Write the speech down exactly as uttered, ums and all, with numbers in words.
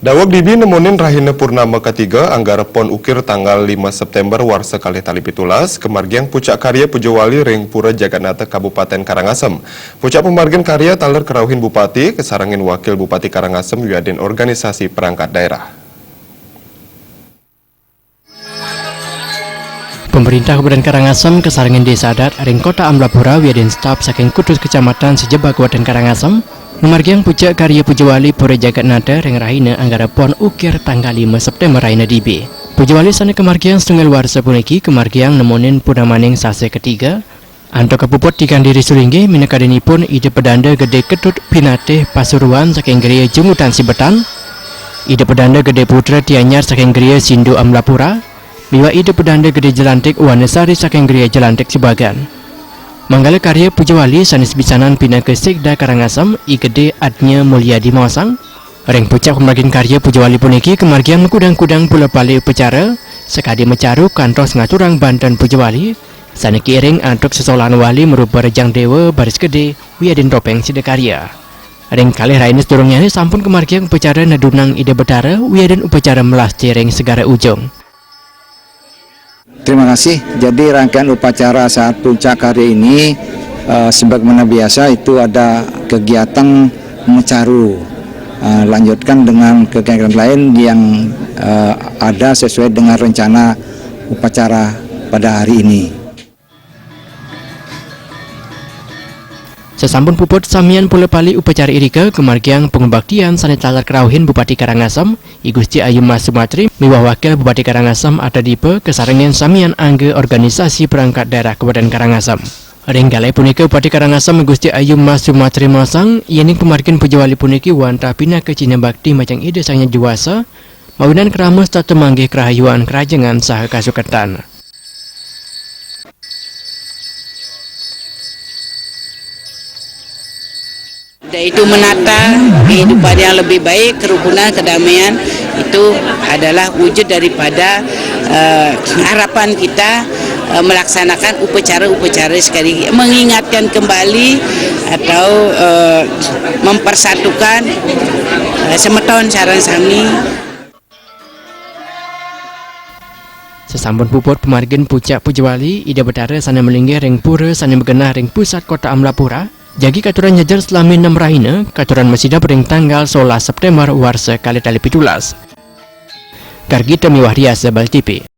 Daweg D B nemonin rahina purnama katiga anggara pon ukir tanggal lima September warsa kalih tali pitulas, kamargiang pucak karya puja wali ring Pura Jagatnata Kabupaten Karangasem. Pucak pamargin karya taler karauhin Bupati, kasarengin Wakil Bupati Karangasem wiadin organisasi perangkat daerah. Pemerintah Kabupaten Karangasem kasarengin Desa Adat ring Kota Amlapura wiadin staf saking kutus kecamatan sajebag Kabupaten Karangasem ngamargiang pucak karya puja wali Pura Jagatnata ring rahina anggara pon ukir tanggal lima September rahina D B. Puja wali sane kamargiang satunggal warsa puniki kamargiang nemonin purnamaning sasih katiga, antuk kapuput tigang diri sulinggih minakadinipun Ida Pedanda Gede Ketut Pinatih Pasuruan saking griya Jungutan Sibetan, Ida Pedanda Gede Putra Tianyar saking griya Sindu Amlapura, miwah Ida Pedanda Gede Jelantik Wanesari saking griya Jelantik Sibagan. Manggala karya puja wali sane sabisanan pinaka Sekda Karangasem, I Gede Adnya Mulyadi Mosang. Ring pucak pamargin karya puja wali puniki kamargiang makudang-kudang pula pali upacara, sakadi macaru kantos ngaturang banten puja wali, sane kiiring antuk sesolahan wali marupa Rejang Dewa, Baris Gede, wiadin Topeng Sidakarya. Ring kalih rahina sadurungnyane sampun kamargiang upacara nedunang Ida Betara, wiadin upacara melasti ring Segara Ujung. Terima kasih. Jadi rangkaian upacara saat puncak hari ini, eh, sebagaimana biasa itu ada kegiatan mecaru. Eh, lanjutkan dengan kegiatan lain yang, eh, ada sesuai dengan rencana upacara pada hari ini. Sasampun puput samian pula pali upacara irika kamargiang pangubaktian sane taler karauhin Bupati Karangasem, I Gusti Ayu Mas Sumatri miwah Wakil Bupati Karangasem Ata Dipa kasarengin samian angga organisasi perangkat daerah Kabupaten Karangasem. Ring kalih punika Bupati Karangasem I Gusti Ayu Mas Sumatri masang, yening pamargin puja wali puniki wantah pinaka cihna bakti majeng Ida Sang Hyang Widi Wasa, mawinan krama setata manggih karahayuan, karahajengan saha kasukertan. Yaitu menata kehidupan yang lebih baik, kerukunan, kedamaian, itu adalah wujud daripada, eh, harapan kita, eh, melaksanakan upacara-upacara sekali, mengingatkan kembali atau, eh, mempersatukan, eh, semeton sareng sami. Sasampun puput pamargin pucak puja wali, Ida Betara sane malinggih ring pura sane magenah ring pusat Kota Amlapura, jagi katuran nyejer selami nem rahina, katuran masidep ring tanggal solas September warsa kalih tali pitulas. Gargita miwah riasa Bali T V.